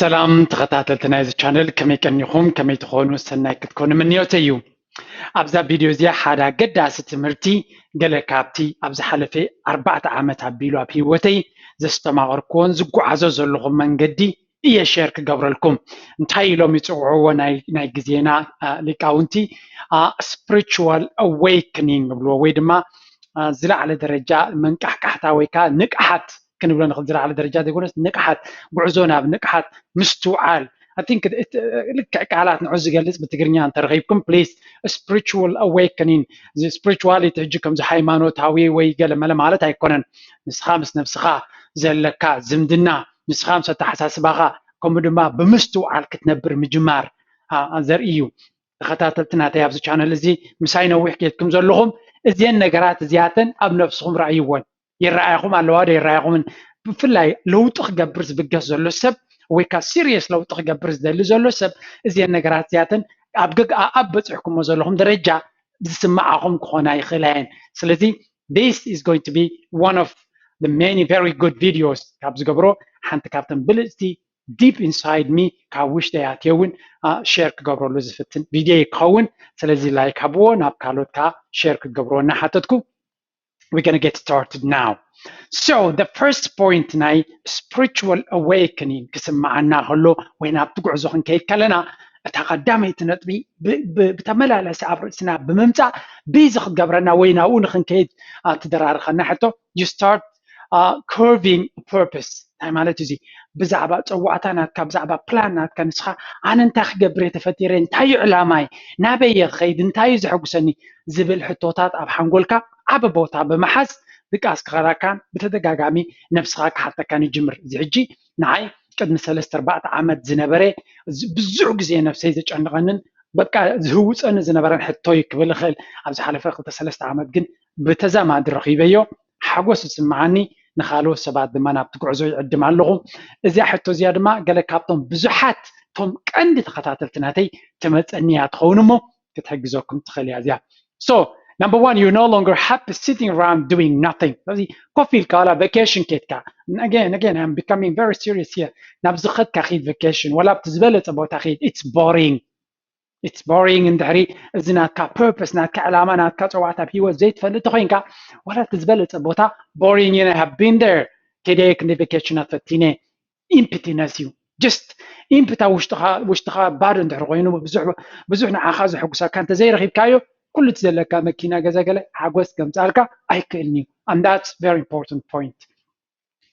ሰላም ተኸታተልቲ ናይዚ ቻነል፣ ከመይ ቀኒኹም? ከመይ ትኾኑ? ሰናይ ክትኮኑ ምንዮተይ እዩ። ኣብዛ ቪድዮ እዚኣ ሓደ ኣገዳሲ ትምህርቲ፣ ገለ ካብቲ ኣብ ዝሓለፈ ኣርባዕተ ዓመት ኣቢሉ ኣብ ህይወተይ ዘስተማቐርኩዎን ዝጓዓዞ ዘለኹ መንገዲ እየ ሸር ክገብረልኩም። እንታይ ኢሎም ይፅውዕዎ ናይ ግዜና ሊቃውንቲ? ስፕሪቹዋል ኣዌይክኒንግ ይብልዎ፣ ወይ ድማ ዝለዓለ ደረጃ መንቃሕቃሕታ ወይ ከዓ ንቅሓት ክንብሎ ንኽእል። ዝለዓለ ደረጃ ዘይኮነስ ንቅሓት፣ ጉዕዞ ናብ ንቅሓት፣ ምስትውዓል። I think ልክዕ ቃላት ንዑ ዝገልፅ ብትግርኛ እንተረኺብኩም please። Spiritual awakening፣ spirituality ሕጂ ከምዚ ሃይማኖታዊ ወይ ገለመለ ማለት ኣይኮነን። ንስኻ ምስ ነብስኻ ዘለካ ዝምድና፣ ንስኻ ምስ ኣተሓሳስባኻ፣ ከምኡ ድማ ብምስትውዓል ክትነብር ምጅማር ዘርኢ እዩ። ተኸታተልቲ ናተይ ኣብዚ ቻነል እዚ ምሳይ ነዊሕ ጌትኩም ዘለኹም፣ እዚአን ነገራት እዚኣተን ኣብ ነብስኹም ረኣይወን። ይረኣያኹም ኣለዋ ዶ ይረኣያኹምን? ብፍላይ ለውጢ ክገብር ዝብገስ ዘሎ ሰብ ወይ ከዓ ሲሪየስ ለውጢ ክገብር ዝደሊ ዘሎ ሰብ፣ እዚአን ነገራት እዚኣተን ኣብ ገግኣኣብ በፂሕኩሞ ዘለኹም ደረጃ ዝስምዓኹም ክኾና ይኽእላ እየን። ስለዚ this is going to be one of the many very good videos ካብ ዝገብሮ፣ ሓንቲ ካብተን ብልፅቲ deep inside me፣ ካብ ውሽጠይ ኣትየ እውን ሸር ክገብረሉ ዝፍትን ቪድዮ ክኸውን። ስለዚ ላይክ ሃብዎ፣ ናብ ካልኦት ከዓ ሸር ክትገብርዎ እናሓተትኩ we're gonna get started now። So the first point ናይ spiritual awakening ክስምዓና ከሎ ወይ ናብቲ ጉዕዞ ክንከይድ ከለና፣ እታ ቀዳመይቲ ነጥቢ ብተመላለሲ ኣብ ርእስና ብምምፃእ ቢዚ ክትገብረና ወይ ናብኡ ንክንከይድ ትደራርኸና ሕቶ፣ you start carving purpose። እንታይ ማለት እዚ? ብዛዕባ ፀዋዕታ ናትካ፣ ብዛዕባ ፕላን ናትካ፣ ንስኻ ኣነ እንታይ ክገብር እየ ተፈጢረ፣ እንታይ እዩ ዕላማይ፣ ናበይ እየ ክኸይድ፣ እንታይ እዩ ዘሐጉሰኒ ዝብል ሕቶታት ኣብ ሓንጎልካ ዓቢ ቦታ ብምሓዝ ድቃስ ክኸዳካን ብተደጋጋሚ ነብስኻ ክሓተካን ይጅምር። እዚ ሕጂ ንዓይ ቅድሚ ሰለስተ ኣርባዕተ ዓመት ዝነበረ ብዙሕ ግዜ ነብሰይ ዘጨንቐንን በቃ ዝህውፀኒ ዝነበረን ሕቶ እዩ ክብል እኽእል። ኣብ ዝሓለፈ ክልተ ሰለስተ ዓመት ግን ብተዛማዲ ረኺበዮ። ሓጎስ ዝስምዓኒ፣ ንኻልኦት ሰባት ድማ ናብቲ ጉዕዞ ይዕድም ኣለኹ። እዚኣ ሕቶ እዚኣ ድማ ገለ ካብቶም ብዙሓት እቶም ቀንዲ ተኸታተልቲ ናተይ ትመፀኒ እያ ትኸውን እሞ ክትሕግዘኩም ትኽእል እያ እዚኣ። So number one, you're no longer happy sitting around doing nothing። ስለዚ ኮፍ ኢልካ ዋላ ቫኬሽን ኬድካ፣ again again I'm becoming very serious here። ናብ ዝኸድካ ኺድ ቫኬሽን፣ ዋላ ኣብቲ ዝበለፀ ቦታ ኺድ፣ it's boring። It's boring። እንድሕሪ እዚ ናትካ ፐርፐስ፣ ናትካ ዕላማ፣ ናትካ ፀዋዕታ ኣብ ሂወት ዘይትፈልጥ ተኮይንካ፣ ዋላ እቲ ዝበለፀ ቦታ ቦሪንግ እዩ። I have been there። ከይደ ክንደይ ቫኬሽናት ፈቲነ። ኢምፕቲነስ እዩ። ጀስት ኢምፕታ ውሽጥኻ ውሽጥኻ ባዶ እንድሕሪ ኮይኑ፣ ብዙሕ ብዙሕ ንዓኻ ዘሐጉሰካ እንተዘይረኺብካዮ፣ ኩሉ እቲ ዘለካ መኪና፣ ገዛ፣ ገለ ሓጎስ ከምፃልካ ኣይክእልን እዩ። And that's very important point።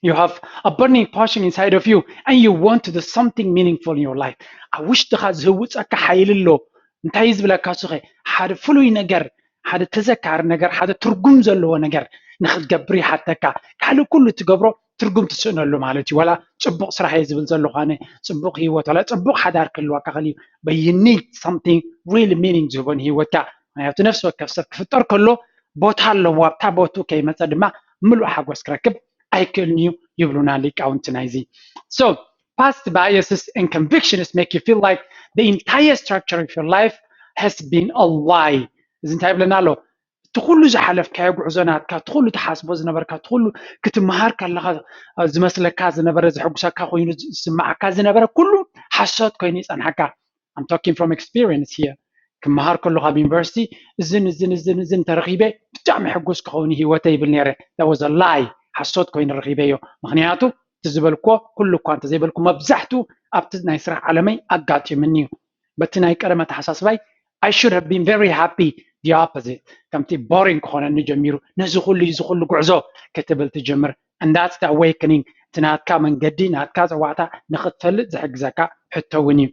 You have a burning passion inside of you and you want to do something meaningful in your life። ኣብ ውሽጥኻ ዝህውፀካ ሓይሊ ኣሎ። እንታይ እዩ ዝብለካ እሱኸ? ሓደ ፍሉይ ነገር፣ ሓደ ተዘካሪ ነገር፣ ሓደ ትርጉም ዘለዎ ነገር ንክትገብር ይሓተካ። ካልእ ኩሉ ትገብሮ ትርጉም ትስእነሉ ማለት እዩ። ዋላ ፅቡቕ ስራሕ እየ ዝብል ዘለኹ ኣነ፣ ፅቡቕ ሂወት፣ ዋላ ፅቡቕ ሓዳር ክህልወካ ክእል እዩ። But you need something really meaning ዝህቦ ንሂወትካ። ምክንያቱ ነፍሲ ወከፍ ሰብ ክፍጠር ከሎ ቦታ ኣለዎ። ኣብታ ቦትኡ ከይመፀ ድማ ምሉእ ሓጎስ ክረክብ ኣይክእልን እዩ ይብሉና ሊቃውንቲ ናይዚ። So past biases and convictions make you feel like the entire structure of your life has been a lie። እዚ እንታይ ይብለና ኣሎ? እቲ ኩሉ ዝሓለፍካዮ ጉዕዞ ናትካ፣ እቲ ኩሉ ትሓስቦ ዝነበርካ፣ እቲ ኩሉ ክትመሃር ከለኻ ዝመስለካ ዝነበረ፣ ዘሐጉሰካ ኮይኑ ዝስምዓካ ዝነበረ ኩሉ ሓሶት ኮይኑ ይጸንሓካ። I'm talking from experience here። ክመሃር ከለኹ ኣብ ዩኒቨርሲቲ እዝን እዝን እዝን እዝን ተረኺበ ብጣዕሚ ሕጉስ ክኸውን ህይወተይ ይብል ነይረ። That was a lie። ሓሶት ኮይኑ ረኺበዮ። ምክንያቱ እቲ ዝበልኩዎ ኩሉ እኳ እንተዘይበልኩ፣ መብዛሕትኡ ኣብቲ ናይ ስራሕ ዓለመይ ኣጋጢሙኒ እዩ። በቲ ናይ ቀደም ኣተሓሳስባይ I should have been very happy፣ the opposite። ከምቲ ቦሪንግ ክኾነኒ ጀሚሩ፣ ነዚ ኩሉ እዚ ኩሉ ጉዕዞ ክትብል ትጅምር። And that's the awakening። እቲ ናትካ መንገዲ፣ ናትካ ፀዋዕታ ንክትፈልጥ ዝሕግዘካ ሕቶ እውን እዩ።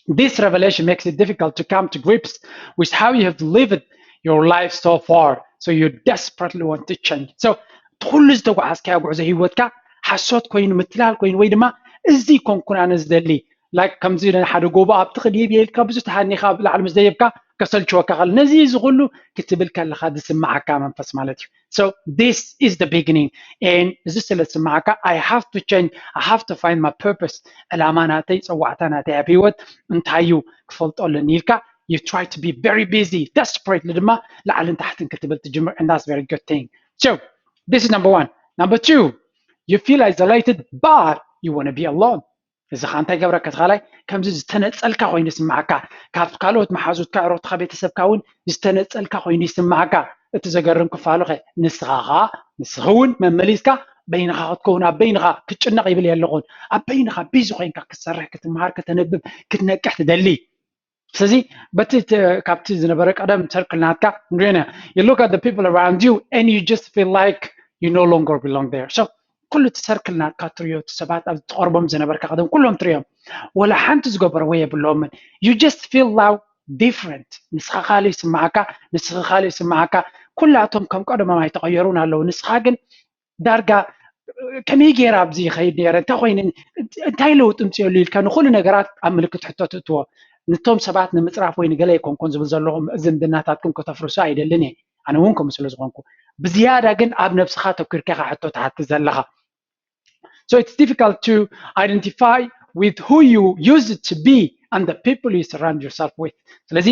This revelation makes it difficult to come to grips with how you have lived your life so far. So you desperately want to change. So እቲ ኩሉ ዝተጓዓዝካዮ ጉዕዞ ህይወትካ ሓሶት ኮይኑ፣ ምትላል ኮይኑ፣ ወይ ድማ እዚ ኮንኩን ኣነ ዝደሊ፣ ላይክ ከምዚ ሓደ ጎቦ ኣብቲ ክድይብ ኢልካ ብዙሕ ተሃኒኻ ኣብ ላዕሊ ምስ ደየብካ ከሰልችወካ ከሎ፣ ነዚ እዚ ኩሉ ክትብል ከለኻ ዝስምዓካ መንፈስ ማለት እዩ። So this is the beginning። And እዚ ስለ ዝስምዓካ I have to change, I have to find my purpose። ዕላማ ናተይ፣ ፀዋዕታ ናተይ ኣብ ህይወት እንታይ እዩ ክፈልጦ ኣለኒ ኢልካ you try to be very busy, desperately ድማ ላዕልን ታሕትን ክትብል ትጅምር። And that's very good thing። So this is number one. Number two, you feel isolated but you want to be alone። እዚ ከዓ እንታይ ገብረካ? እቲ ካልኣይ ከምዚ ዝተነፀልካ ኮይኑ ይስምዓካ፣ ካብ ካልኦት መሓዙትካ፣ ዕሮትካ፣ ቤተሰብካ እውን ዝተነፀልካ ኮይኑ ይስምዓካ። እቲ ዘገርም ክፋሉ ከ ንስኻ ከዓ ንስኺ እውን መመሊስካ በይንኻ ክትከውን፣ ኣብ በይንኻ ክትጭነቕ ይብል የለኹን። ኣብ በይንኻ ቢዚ ኮይንካ ክትሰርሕ፣ ክትመሃር፣ ከተንብብ፣ ክትነቅሕ ትደሊ። ስለዚ በቲ ት- ካብቲ ዝነበረ ቀደም ሰርክል ናትካ ንሪኦ ኢና። You look at the people around you and you just feel like you no longer belong there. So ኩሉ እቲ ሰርክል ናትካ ትሪኦ፣ እቲ ሰባት ኣብ ትቐርቦም ዝነበርካ ቀደም ኩሎም ትሪኦም፣ ወላ ሓንቲ ዝገበርዎ የብሎምን። You just feel now different. ንስኻ ካልእ ይስምዓካ፣ ንስኺ ካልእ ይስምዓካ። ኩላቶም ከም ቀደሞም ኣይተቐየሩን ኣለዉ። ንስኻ ግን ዳርጋ ከመይ ገይረ ኣብዚ ይኸይድ ነይረ፣ እንታይ ኮይነ፣ እንታይ ለውጢ ምፅየሉ ኢልካ ንኹሉ ነገራት ኣብ ምልክት ሕቶ ትእትዎ። ነቶም ሰባት ንምፅራፍ ወይ ንገለ ኣይኮንኩን ዝብል ዘለኹ፣ ዝምድናታትኩም ከተፍርሱ ኣይደልን እየ። ኣነ እውን ከምኡ ስለ ዝኾንኩ፣ ብዝያዳ ግን ኣብ ነብስኻ ተኪርካ ኢኻ ሕቶ ትሓትት ዘለኻ። So it's difficult to identify with who you used to be and the people you surround yourself with. ስለዚ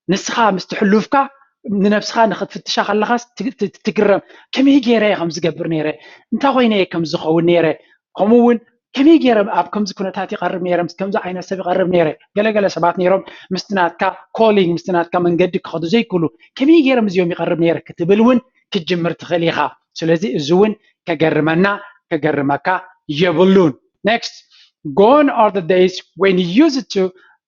ንስኻ ምስቲ ሕሉፍካ ንነብስኻ ንኽትፍትሻ ከለኻስ ት- ት- ትግረም። ከመይ ገይረ እየ ከም ዝገብር ነይረ? እንታይ ኮይነ እየ ከም ዝኸውን ነይረ? ከምኡ እውን ከመይ ገይረ ኣብ ከምዚ ኩነታት ይቐርብ ነይረ? ምስ ከምዚ ዓይነት ሰብ ይቐርብ ነይረ? ገለገለ ሰባት ነይሮም ምስቲ ናትካ ኮሊንግ፣ ምስቲ ናትካ መንገዲ ክኸዱ ዘይክእሉ፣ ከመይ ገይሮም እዚኦም ይቐርብ ነይረ ክትብል እውን ክትጅምር ትኽእል ኢኻ። ስለዚ እዚ እውን ከገርመና ከገርመካ የብሉን። Next, gone are the days when you used to,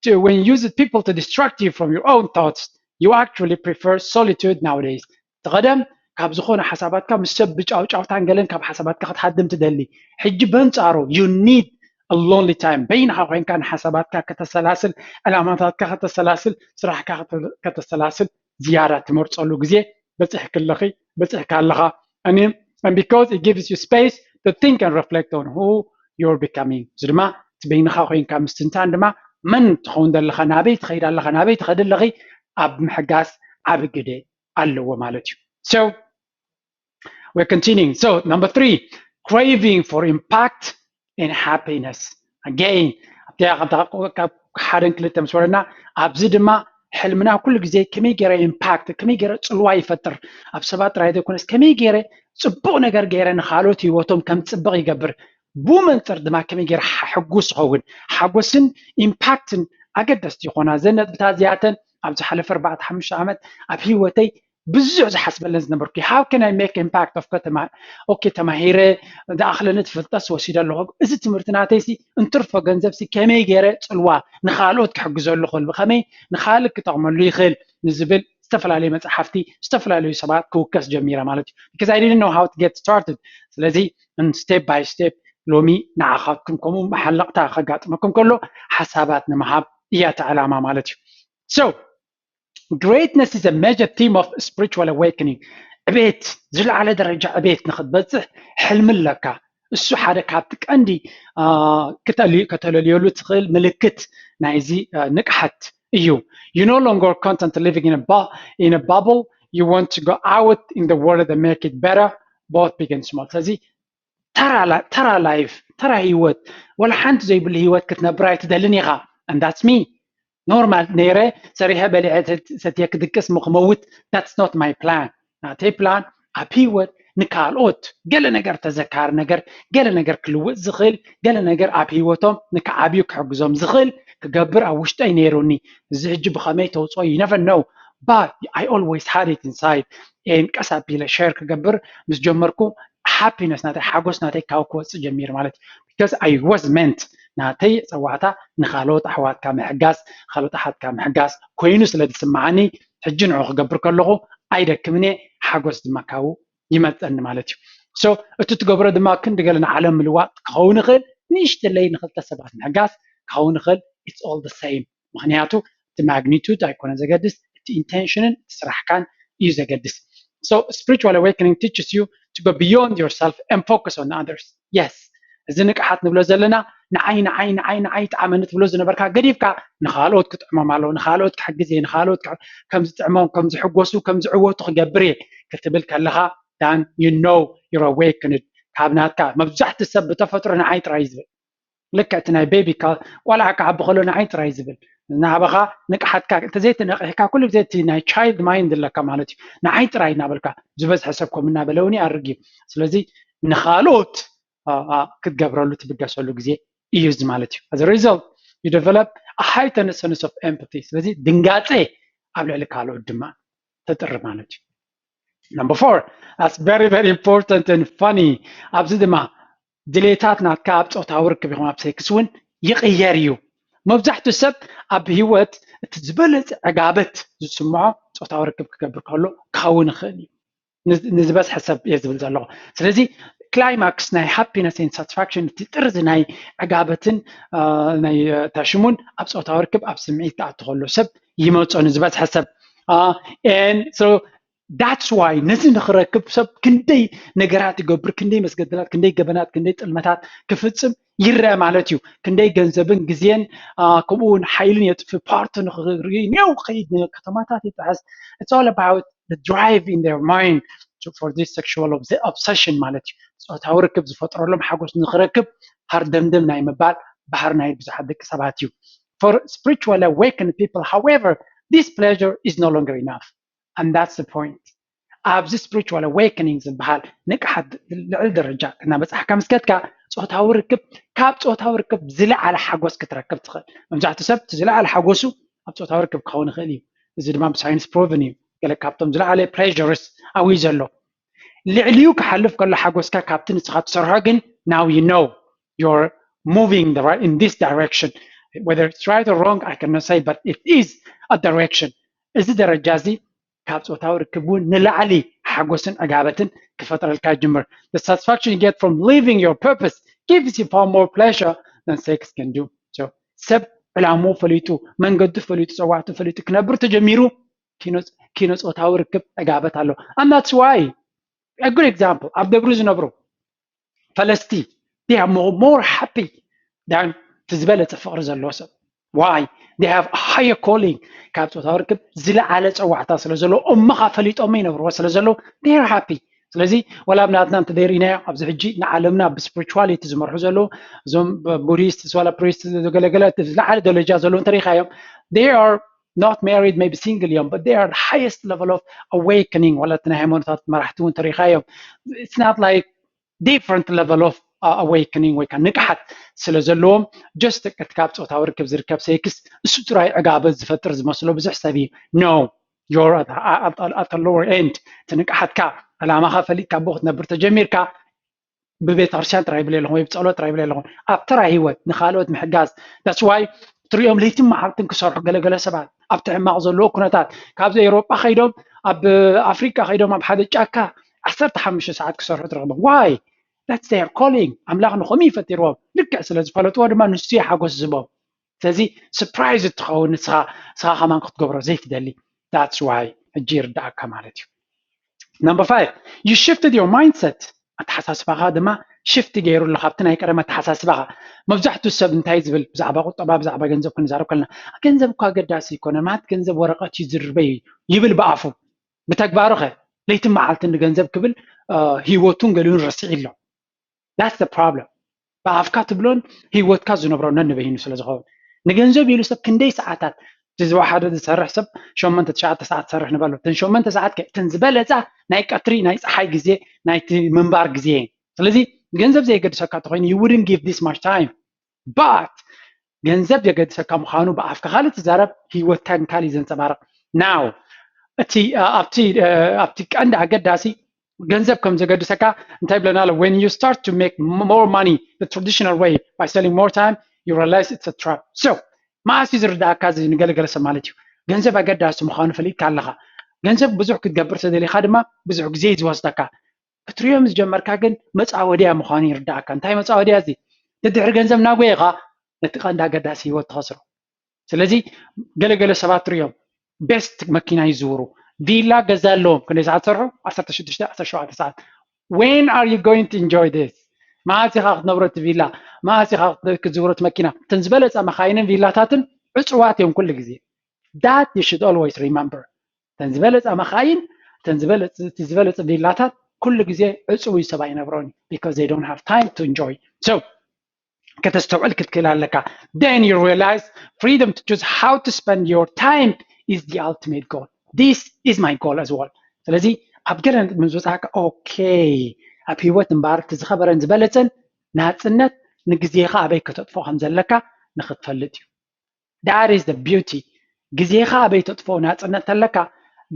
to when you used people to distract you from your own thoughts. You actually prefer solitude nowadays. እቲ ቀደም ካብ ዝኾነ ሓሳባትካ ምስ ሰብ ብጫውጫውታን ገለን ካብ ሓሳባትካ ክትሃድም ትደሊ። ሕጂ በንጻሩ you need a lonely time፣ በይንኻ ኮይንካ ንሓሳባትካ ከተሰላስል፣ ዕላማታትካ ከተሰላስል፣ ስራሕካ ከተ- ከተሰላስል ዝያዳ ትመርጸሉ ግዜ በጽሕኪ ኣለኺ፣ በጽሕካ ኣለኻ። And, and because it gives you space to think and reflect on who you're becoming. እዚ ድማ እቲ በይንኻ ኮይንካ ምስትንታን ድማ መን ትኸውን ዘለኻ፣ ናበይ ትኸይድ ኣለኻ፣ ናበይ ትኸዲ ኣለኺ ኣብ ምሕጋዝ ዓቢ ግደ ኣለዎ ማለት እዩ። So we're continuing. So number three, craving for impact and happiness. Again, ኣብቲ ካብ ሓደን ክልተ ምስ ወረድና፣ ኣብዚ ድማ ሕልምና ኩሉ ግዜ ከመይ ገይረ ኢምፓክት፣ ከመይ ገይረ ጽልዋ ይፈጥር፣ ኣብ ሰባት ጥራይ ዘይኮነስ ከመይ ገይረ ጽቡቕ ነገር ገይረ ንኻልኦት ህይወቶም ከም ጽብቕ ይገብር፣ ብኡ መንጽር ድማ ከመይ ገይረ ሕጉስ ይኸውን። ሓጎስን ኢምፓክትን ኣገደስቲ ይኾና። እዘን ነጥብታት እዚኣተን ኣብ ዝሓለፈ ኣርባዕተ ሓሙሽተ ዓመት ኣብ ህይወተይ ብዙሕ ዝሓስበለን ዝነበርኩ፣ how can I make impact of ከተማ፣ ኦኬ፣ ተማሂረ ዝኣኽለኒ ፍልጠት ወሲደ ኣለኹ። እዚ ትምህርቲ ናተይሲ እንትርፎ ገንዘብሲ ከመይ ገይረ ጽልዋ ንኻልኦት ክሕግዘሉ ይኽእል፣ ብኸመይ ንኻልእ ክጠቕመሉ ይኽእል ንዝብል ዝተፈላለዩ መጽሓፍቲ፣ ዝተፈላለዩ ሰባት ክውከስ ጀሚረ ማለት እዩ። Because I didn't know how to get started። ስለዚ step by step ሎሚ ንዓኻትኩም ከምኡ መሓለቕታ ከጋጥመኩም ከሎ ሓሳባት ንምሃብ እያ እቲ ዕላማ ማለት እዩ። So greatness is a major theme of spiritual awakening. ዕቤት፣ ዝለዓለ ደረጃ ዕቤት ንኽትበጽሕ ሕልሚ ኣለካ። እሱ ሓደ ካብቲ ቀንዲ ከተለልየሉ ትኽእል ምልክት ናይዚ ንቅሓት እዩ። You no longer content living in a, in a bubble. You want to go out in the world and make it better, both big and small. ስለዚ ተራ ላይፍ፣ ተራ ህይወት፣ ወላ ሓንቲ ዘይብሉ ህይወት ክትነብር ኣይትደልን ኢኻ። And that's me. ኖርማል ነይረ፣ ሰሪሐ በሊዐ ሰትየ ክድቅስ ክመውት፣ that's not my plan። ናተይ ፕላን ኣብ ህይወት ንካልኦት ገለ ነገር ተዘካሪ ነገር፣ ገለ ነገር ክልውጥ ዝኽእል፣ ገለ ነገር ኣብ ህይወቶም ንክዓብዩ ክሕግዞም ዝኽእል ክገብር ኣብ ውሽጠይ ነይሩኒ። እዚ ሕጂ ብኸመይ ተውፅኦ you never know, but I always had it inside. And ቀስ ኣቢለ ሸር ክገብር ምስ ጀመርኩ ሃፒነስ ናተይ፣ ሓጎስ ናተይ ካብ ክወፅእ ጀሚሩ ማለት እዩ። Because I was meant፣ ናተይ ፀዋዕታ ንካልኦት ኣሕዋትካ ምሕጋዝ፣ ካልኦት ኣሓትካ ምሕጋዝ ኮይኑ ስለ ዝስምዓኒ ሕጂ ንዑ ክገብር ከለኹ ኣይደክምን እየ፣ ሓጎስ ድማ ካብኡ ይመፀኒ ማለት እዩ። So እቲ ትገብሮ ድማ ክንዲ ገለ ንዓለም ምልዋጥ ክኸውን ይኽእል፣ ንእሽተለይ ንክልተ ሰባት ምሕጋዝ ክኸውን ይኽእል። It's all the same። ምክንያቱ እቲ ማግኒቱድ ኣይኮነ ዘገድስ፣ እቲ ኢንቴንሽንን እቲ ስራሕካን እዩ ዘገድስ። So spiritual awakening teaches you to go beyond yourself and focus on others. Yes, እዚ ንቅሓት ንብሎ ዘለና ንዓይ ንዓይ ንዓይ ንዓይ ጥዓመኒ ትብሎ ዝነበርካ ገዲፍካ ንካልኦት ክጥዕሞም ኣለዎ፣ ንካልኦት ክሕግዝ እየ፣ ንካልኦት ከም ዝጥዕሞም፣ ከም ዝሕጎሱ፣ ከም ዝዕወቱ ክገብር እየ ክትብል ከለኻ then you know you're awakened። ካብ ናትካ መብዛሕቲ ሰብ ብተፈጥሮ ንዓይ ጥራይ ዝብል ልክዕ እቲ ናይ ቤቢ ቆልዓ ክዓቢ ከሎ ንዓይ ጥራይ ዝብል ናባኻ ንቅሓትካ እንተዘይተነቂሕካ ኩሉ ግዜ እቲ ናይ ቻይልድ ማይንድ ኣለካ ማለት እዩ። ንዓይ ጥራይ እናበልካ ዝበዝሐ ሰብ ከምኡ እናበለ እውን ይኣርግ እዩ። ስለዚ ንኻልኦት ክትገብረሉ ትብገሰሉ ግዜ እዩ እዚ ማለት እዩ። As a result, you develop a heightened sense of empathy. ስለዚ ድንጋፀ ኣብ ልዕሊ ካልኦት ድማ ተጥሪ ማለት እዩ። Number four, that's very, very important and funny. ኣብዚ ድማ ድሌታት ናትካ ኣብ ፆታዊ ርክብ ይኹን ኣብ ሴክስ እውን ይቕየር እዩ። መብዛሕትኡ ሰብ ኣብ ህይወት እቲ ዝበለፀ ዕጋበት ዝስምዖ ፆታዊ ርክብ ክገብር ከሎ ክኸውን ይኽእል እዩ። ንዝበዝሐ ሰብ እየ ዝብል ዘለኹ። ስለዚ ክላይማክስ ናይ ሃፒነስ ን ሳትስፋክሽን፣ እቲ ጥርዚ ናይ ዕጋበትን ናይ ታሽሙን ኣብ ፆታዊ ርክብ ኣብ ስምዒት ተኣቱ ከሎ ሰብ ይመፆ ንዝበዝሐ ሰብ። That's why ነዚ ንክረክብ ሰብ ክንደይ ነገራት ይገብር፣ ክንደይ መስገድላት፣ ክንደይ ገበናት፣ ክንደይ ጥልመታት ክፍፅም ይረአ ማለት እዩ። ክንደይ ገንዘብን ግዜን ከምኡ እውን ሓይልን የጥፍ ፓርት ንክርኢ ኔው ክኸይድ ከተማታት ይጥሕስ። It's all about the drive in their mind for this sexual obsession ማለት እዩ። ፆታዊ ርክብ ዝፈጥረሎም ሓጎስ ንክረክብ ሃርደምደም ናይ ምባል ባህሪ ናይ ብዙሓት ደቂ ሰባት እዩ። For spiritual awakened people, however, this pleasure is no longer enough. And that's the point. ኣብዚ spiritual awakening ዝበሃል ንቅሓት ልዕል ደረጃ እናበፃሕካ ምስ ከድካ ፆታዊ ርክብ ካብ ፆታዊ ርክብ ዝለዓለ ሓጎስ ክትረክብ ትኽእል። መብዛሕትኡ ሰብ እቲ ዝለዓለ ሓጎሱ ኣብ ፆታዊ ርክብ ክኸውን ይኽእል እዩ። እዚ ድማ ብሳይንስ ፕሮቭን እዩ። ገለ ካብቶም ዝለዓለ pleasures ኣብኡ እዩ ዘሎ። ልዕሊኡ ክሓልፍ ከሎ ሓጎስካ ካብቲ ንስኻ ትሰርሖ ግን now you know you're moving the right in this direction. Whether it's right or wrong, I cannot say, but it is a direction. እዚ ደረጃ እዚ ካብ ፆታዊ ርክብ እውን ንላዕሊ ሓጎስን ዕጋበትን ክፈጥረልካ ይጅምር። The satisfaction you get from living your purpose gives you far more pleasure than sex can do. So ሰብ ዕላምኡ ፈሊጡ መንገዱ ፈሊጡ ፀዋዕቱ ፈሊጡ ክነብር ተጀሚሩ ኪኖ ጾታዊ ርክብ ዕጋበት ኣሎ። And that's why a good example ኣብ ደብሩ ዝነብሩ ፈለስቲ they are more, more happy than እቲ ዝበለፀ ፍቕሪ ዘለዎ ሰብ። Why? They have a higher calling. ካብ ጾታዊ ርክብ ዝለዓለ ፀዋዕታ ስለ ዘለዎ እሞ ኸዓ ፈሊጦሞ ይነብርዎ ስለ ዘለዉ they are happy። ስለዚ ወላ ኣብ ናትና እንተደይርኢናዮ ኣብዚ ሕጂ ንዓለምና ብስፕሪቹዋሊቲ ዝመርሑ ዘለዉ እዞም ቡዲስት ዋላ ፕሪስት ዝገለገለ ዝለዓለ ደረጃ ዘለዉ እንተሪኢኻዮም they are not married, maybe single እዮም, but they are the highest level of awakening። ዋላ እቲ ናይ ሃይማኖታት መራሕቲ እውን ተሪኢኻዮም it's not like different level of awakening ወይ ከዓ ንቅሓት ስለ ዘለዎም just እቲ ካብ ጾታዊ ርክብ ዝርከብ ሴክስ እሱ ጥራይ ዕጋበት ዝፈጥር ዝመስሎ ብዙሕ ሰብ እዩ። No, you're at a lower end። እቲ ንቅሓትካ ዕላማኻ ፈሊጥካ ብኡ ክትነብር ተጀሚርካ ብቤተክርስትያን ጥራይ ይብል ኣለኹ ወይ ብፀሎት ጥራይ ይብል ኣለኹ ኣብ ተራ ህይወት ንካልኦት ምሕጋዝ that's why ትሪኦም ለይትን መዓልትን ክሰርሑ ገለገለ ሰባት ኣብቲ ሕማቕ ዘለዎ ኩነታት ካብዚ ኤውሮጳ ከይዶም ኣብ ኣፍሪቃ ከይዶም ኣብ ሓደ ጫካ ዓሰርተ ሓሙሽተ ሰዓት ክሰርሑ ትረኽቦም። Why? That's their calling። ኣምላኽ ንኸምኡ እዩ ፈጢርዎም። ልክዕ ስለ ዝፈለጥዎ ድማ ንሱ እዩ ሓጎስ ዝህቦም። ስለዚ surprise እትኸውን ንስኻ ንስኻ ከማን ክትገብሮ ዘይትደሊ that's why ሕጂ ይርዳእካ ማለት እዩ። Number five, you shifted your mindset. ኣተሓሳስባኻ ድማ ሽፍት ገይሩ ኣሎ ካብቲ ናይ ቀደም ኣተሓሳስባኻ። መብዛሕትኡ ሰብ እንታይ ዝብል ብዛዕባ ቁጠባ ብዛዕባ ገንዘብ ክንዛረብ ከለና ገንዘብ እኮ ኣገዳሲ ኣይኮነን ማለት ገንዘብ ወረቐት እዩ ዝርበይ ይብል ብኣፉ። ብተግባሩ ኸ ለይትን መዓልትን ንገንዘብ ክብል ህይወቱን ገሊኡን ረሲዑ ኣሎ። That's the problem። ብኣፍካ ትብሎን ህይወትካ ዝነብሮ ነንበይኑ ስለ ዝኸውን ንገንዘብ ኢሉ ሰብ ክንደይ ሰዓታት እቲ ዝወሓደ ዝሰርሕ ሰብ ሸሞንተ ትሽዓተ ሰዓት ዝሰርሕ ንበሎ እተን ሸሞንተ ሰዓት ከ እተን ዝበለፃ ናይ ቀትሪ ናይ ፀሓይ ግዜ ናይቲ ምንባር ግዜ እየን። ስለዚ ገንዘብ ዘየገድሰካ እንተኮይኑ you wouldn't give this much time but ገንዘብ የገድሰካ ምዃኑ ብኣፍካ ካልእ ትዛረብ ህይወትካ ንካልእ ዘንፀባርቕ። Now እቲ ኣብቲ ኣብቲ ቀንዲ ኣገዳሲ ገንዘብ ከም ዘገድሰካ እንታይ ብለና ኣሎ when you start to make more money the traditional way by selling more time you realize it's a trap. So መዓስ እዩ ዝርዳእካ እዚ ንገለገለ ሰብ ማለት እዩ ገንዘብ ኣገዳሲ ምዃኑ ፈሊጥካ ኣለኻ። ገንዘብ ብዙሕ ክትገብር ተደሊኻ ድማ ብዙሕ ግዜ እዩ ዝወስደካ። ክትሪኦም ዝጀመርካ ግን መፃወድያ ምዃኑ ይርዳእካ። እንታይ መፃወድያ እዚ? ድድሕሪ ገንዘብ እናጎየኻ ነቲ ቀንዲ ኣገዳሲ ህይወት ትኸስሮ። ስለዚ ገለገለ ሰባት ትሪኦም ቤስት መኪና ይዝውሩ፣ ቪላ ገዛ ኣለዎም። ክንደይ ሰዓት ትሰርሑ? ዓሰርተ ሽዱሽተ ዓሰርተ ሸውዓተ ሰዓት። When are you going to enjoy this? መዓስ ኢኻ ክትነብሮ እቲ ቪላ? መዓስ ኢኻ ክትዝውሮ እቲ መኪና? እተን ዝበለፃ መኻይንን ቪላታትን ዕፁዋት እዮም ኩሉ ግዜ። That you should always remember። እተን ዝበለፃ መኻይን እተን ዝበለፅ እቲ ዝበለፀ ቪላታት ኩሉ ግዜ ዕፁው እዩ ሰብ ኣይነብሮን እዩ because they don't have time to enjoy። So ከተስተውዕል ክትክእል ኣለካ። Then you realize freedom to choose how to spend your time is the ultimate goal. This is my goal as well. ስለዚ ኣብ ገለ ምስ በፃሕካ okay ኣብ ህይወት እምበኣር እቲ ዝኸበረን ዝበለፀን ናፅነት ንግዜኻ ኣበይ ከተጥፎ ከም ዘለካ ንክትፈልጥ እዩ። That is the beauty። ግዜኻ ኣበይ ተጥፎ ናፅነት ተለካ፣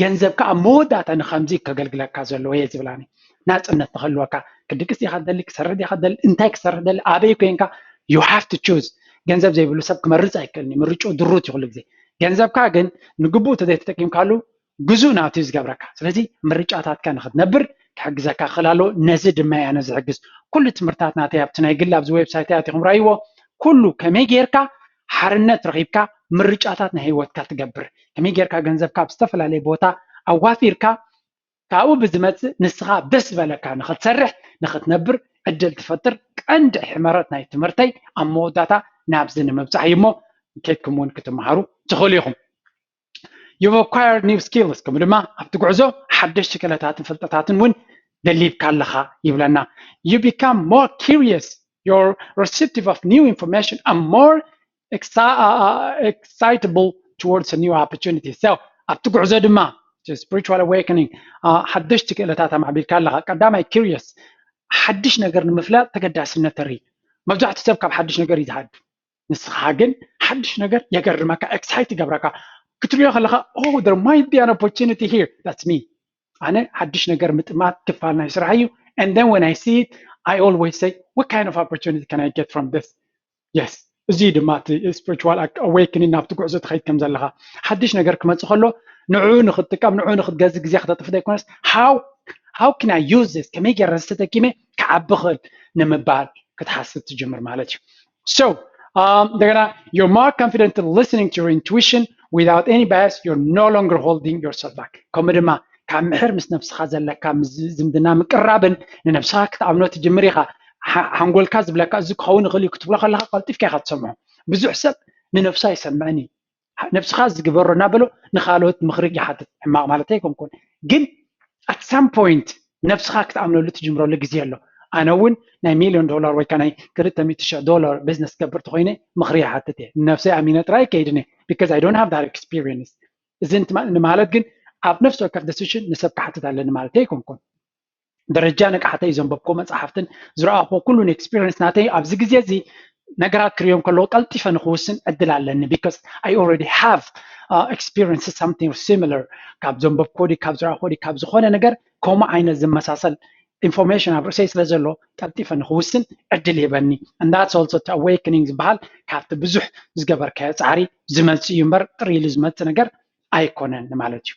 ገንዘብካ ኣብ መወዳእታ ንከምዚ ከገልግለካ ዘለዎ እየ ዝብላኒ። ናፅነት ንክህልወካ፣ ክድቅስ ዲኻ ደሊ፣ ክሰርሕ ዲኻ ደሊ፣ እንታይ ክሰርሕ ደሊ፣ ኣበይ ኮይንካ፣ you have to choose። ገንዘብ ዘይብሉ ሰብ ክመርፅ ኣይክእልን እዩ። ምርጭኡ ድሩት እዩ ኩሉ ግዜ። ገንዘብካ ግን ንግቡእ ተዘይተጠቂምካሉ ግዙእ ናቱ እዩ ዝገብረካ። ስለዚ ምርጫታትካ ንክትነብር ክሕግዘካ ክእል ኣለዎ። ነዚ ድማ እየ ኣነ ዝሕግዝ። ኩሉ ትምህርታት ናተይ ኣብቲ ናይ ግል ኣብዚ ዌብሳይት ኣቲኹም ራይዎ። ኩሉ ከመይ ጌርካ ሓርነት ረኺብካ ምርጫታት ናይ ህይወትካ ትገብር፣ ከመይ ጌርካ ገንዘብካ ኣብ ዝተፈላለየ ቦታ ኣዋፊርካ ካብኡ ብዝመፅእ ንስኻ ደስ ዝበለካ ንክትሰርሕ ንክትነብር ዕድል ትፈጥር ቀንዲ ሕመረት ናይ ትምህርተይ ኣብ መወዳእታ ናብዚ ንምብፃሕ እዩ እሞ ከድኩም እውን ክትመሃሩ ትኽእሉ ኢኹም። You've acquired new skills፣ ከምኡ ድማ ኣብቲ ጉዕዞ ሓደሽቲ ክእለታትን ፍልጠታትን እውን ደሊብካ ኣለኻ ይብለና። You become more curious, you're receptive of new information and more exci- uh, uh, excitable towards a new opportunity. So ኣብቲ ጉዕዞ ድማ spiritual awakening ሓደሽቲ ክእለታት ኣማዕቢልካ ኣለኻ። ቀዳማይ curious፣ ሓድሽ ነገር ንምፍላጥ ተገዳስነት ተርኢ። መብዛሕትኡ ሰብ ካብ ሓድሽ ነገር እዩ ዝሃዱ። ንስኻ ግን ሓድሽ ነገር የገርመካ፣ excite ይገብረካ። ክትሪኦ ከለኻ oh, there might be an opportunity here, that's me። ኣነ ሓድሽ ነገር ምጥማት ክፋል ናይ ስራሕ እዩ። And then when I see it, I always say, what kind of opportunity can I get from this? Yes, እዚ ድማ እቲ spiritual awakening ናብቲ ጉዕዞ ትኸይድ ከም ዘለኻ። ሓድሽ ነገር ክመፅእ ከሎ ንዕኡ ንክትጥቀም ንዕኡ ንክትገዝእ ግዜ ክተጥፍ ዘይኮነስ how how can I use this፣ ከመይ ገይረ ተጠቂመ ክዓቢ ክእል ንምባል ክትሓስብ ትጅምር ማለት እዩ። So um, እንደገና you're more confident in listening to your intuition without any bias, you're no longer holding yourself back። ከምኡ ድማ ካብ ምሕር ምስ ነብስኻ ዘለካ ዝምድና ምቅራብን ንነብስኻ ክትኣምኖ ትጅምር ኢኻ። ሓንጎልካ ዝብለካ እዚ ክኸውን ይኽእል እዩ ክትብሎ ከለካ ቀልጢፍካ ኢኻ ትሰምዖ። ብዙሕ ሰብ ንነብሱ ኣይሰምዕን እዩ። ነብስኻ ዝግበሮ እናበሎ ንካልኦት ምኽሪ ይሓትት። ሕማቕ ማለት ኣይኮንኩን፣ ግን at some point ነብስኻ ክትኣምነሉ ትጅምረሉ ግዜ ኣሎ። ኣነ እውን ናይ ሚልዮን ዶላር ወይ ከዓ ናይ ክልተ ሚእቲ ሺሕ ዶላር ቢዝነስ ገብር ተኮይነ ምኽሪ ይሓትት እየ። ንነብሰይ ኣሚነ ጥራይ ከይድን እየ፣ because I don't have that experience። እዚ ንማለት ግን ኣብ ነፍሲ ወከፍ decision ንሰብ ክሓትት ኣለኒ ማለት ኣይኮንኩን። ደረጃ ንቅሓተይ ዘንበብኮ መፅሓፍትን ዝረኣኽዎ ኩሉን experience ናተይ ኣብዚ ግዜ እዚ ነገራት ክሪኦም ከለዉ ቀልጢፈ ንክውስን ዕድል ኣለኒ፣ because I already have uh, experience something similar። ካብ ዘንበብኮ ዲ ካብ ዝረኣኽዎ ዲ ካብ ዝኾነ ነገር ከምኡ ዓይነት ዝመሳሰል information ኣብ ርእሰይ ስለ ዘሎ ቀልጢፈ ንክውስን ዕድል ይህበኒ። And that's also awakening ዝበሃል ካብቲ ብዙሕ ዝገበርካዮ ፃዕሪ ዝመፅእ እዩ እምበር ጥሪ ኢሉ ዝመፅእ ነገር ኣይኮነን ማለት እዩ።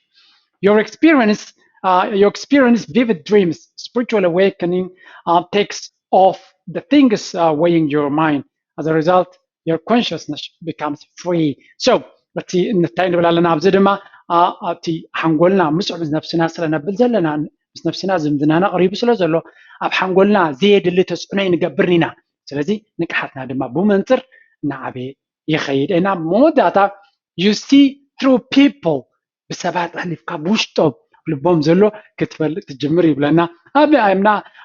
Your experience, uh, your experience vivid dreams, spiritual awakening uh, takes off the things uh, weighing your mind. As a result, your consciousness becomes free. So እቲ እንታይ ንብል ኣለና ኣብዚ ድማ እቲ ሓንጎልና ምስዑ ምስ ነብስና ስለነብል ዘለና ምስ ነብስና ዝምድናና ቀሪቡ ስለ ዘሎ ኣብ ሓንጎልና ዘየድሊ ተፅዕኖ ንገብርን ኢና። ስለዚ ንቅሓትና ድማ ብመንፅር እናዓበየ ይኸይድ እና መወዳእታ you see through people ብሰባት ኣሕሊፍካ ብውሽጦም ልቦም ዘሎ ክትፈልጥ ትጅምር ይብለና።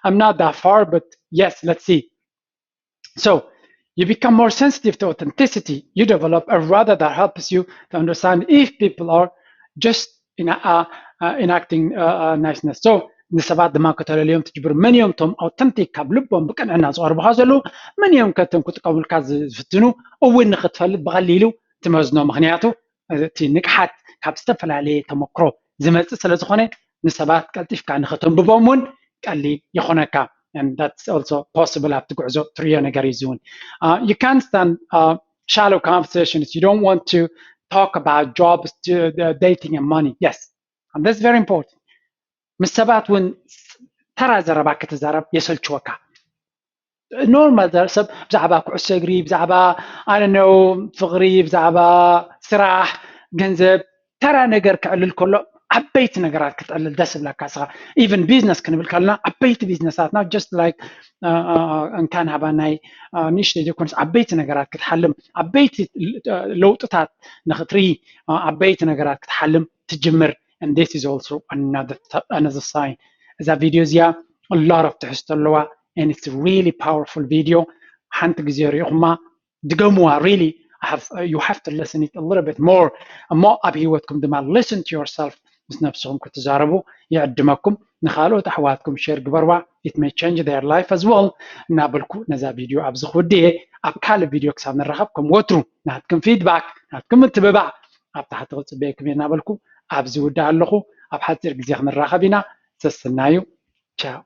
I'm not that far, but yes, let's see. So you become more sensitive to authenticity. You develop a radar that helps you to understand if people are just in, uh, uh, enacting uh, uh, niceness. So ንሰባት ድማ ከተለልዮም ትጅብር። መን እዮም እቶም ኣውተንቲክ ካብ ልቦም ብቅንዕና ዝቐርቡካ ዘለዉ? መን እዮም ከቶም ክጥቀሙልካ ዝፍትኑ? እውን ንክትፈልጥ ብቐሊሉ ትመዝኖ። ምክንያቱ እቲ ንቅሓት ካብ ዝተፈላለየ ተመክሮ ዝመፅእ ስለ ዝኾነ ንሰባት ቀልጢፍካ ንክተንብቦም እውን ቀሊል ይኾነካ። And that's also possible ኣብቲ ጉዕዞ ትሪኦ ነገር እዩ እውን። Uh, you can't stand uh, shallow conversations. You don't want to talk about jobs, uh, dating and money. Yes, and that's very important. ምስ ሰባት እውን ተራ ዘረባ ክትዛረብ የሰልችወካ። ኖርማል ሰብ ብዛዕባ ኩዕሶ እግሪ ብዛዕባ ኣነነው ፍቕሪ ብዛዕባ ስራሕ ገንዘብ ተራ ነገር ክዕልል ከሎ ዓበይቲ ነገራት ክትዕልል ደስ ብለካ ስኻ። Even ቢዝነስ ክንብል ከለና ዓበይቲ ቢዝነሳትና just like እንካን ሃባ ናይ ንእሽተይ ዘይኮነስ ዓበይቲ ነገራት ክትሓልም ዓበይቲ ለውጥታት ንክትርኢ ዓበይቲ ነገራት ክትሓልም ትጅምር። And this is also another, another sign. እዛ ቪድዮ እዚኣ a lot of ትሕዝቶ ኣለዋ and it's really powerful video. ሓንቲ ግዜ ሪኢኹማ ድገሙዋ። Really have, uh, you have to listen it a little bit more እሞ ኣብ ህይወትኩም ድማ listen to yourself. ምስ ነብስኹም ክትዛረቡ ይዕድመኩም። ንኻልኦት ኣሕዋትኩም share ግበርዋ። It may change their life as well እናበልኩ ነዛ ቪድዮ ኣብዚ ክውድእ እየ። ኣብ ካልእ ቪድዮ ክሳብ ንራኸብ ከም ወትሩ ናትኩም feedback፣ ናትኩም ምትብባዕ ኣብ ታሕቲ ክጽበየኩም እየ እናበልኩ ኣብዚ ውድእ ኣለኹ። ኣብ ሓጺር ግዜ ክንራኸብ ኢና። ሰስናዩ። ቻው።